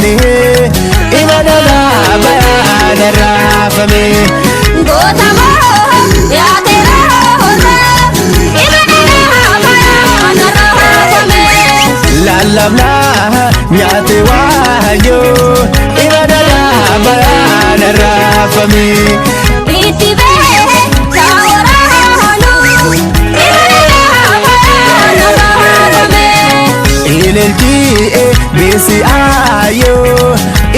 waraanne ima dhadhaa bayaan raafame. Goota moo yaatera horaa ima dhadhaa bayaan raafame. Lallabnaa nyaate waayoo ima dhadhaa bayaan raafame. Itti bee saawwaraanu ima dhadhaa bayaan raafame. Ililchii beesi aayoo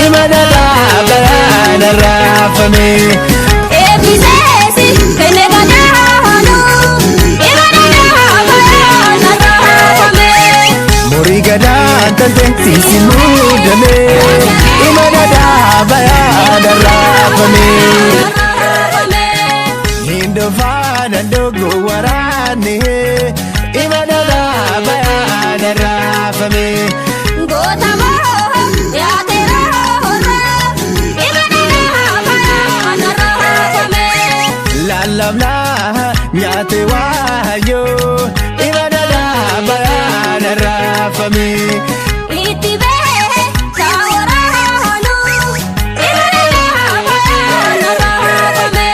ima dhadhaa bayaan raafame. Eebbiseesi kenne gadaanu ima dhadhaa bayaan raafame. Murii gadaa tante siisi muudame ima dhadhaa bayaan raafame. Hindofaana dogo waraanne ima dhadhaa bayaan raafame. Goota moo yaatera horaa ima dhadhaa bayaan raafame. Lallabnaa nyaate waayoo ima dhadhaa bayaan raafame. Itti bee saawwaraanu ima dhadhaa bayaan raafame.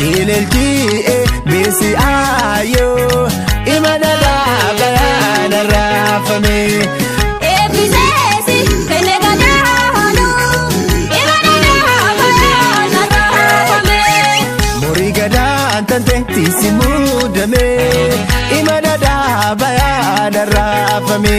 Ililchii beesi aayoo ima dhadhaa bayaan raafame. Eebbiseesi kenne gadaanu ima dhadhaa bayaan raafame. Murii gadaa tante siisi muudame ima dhadhaa bayaan raafame.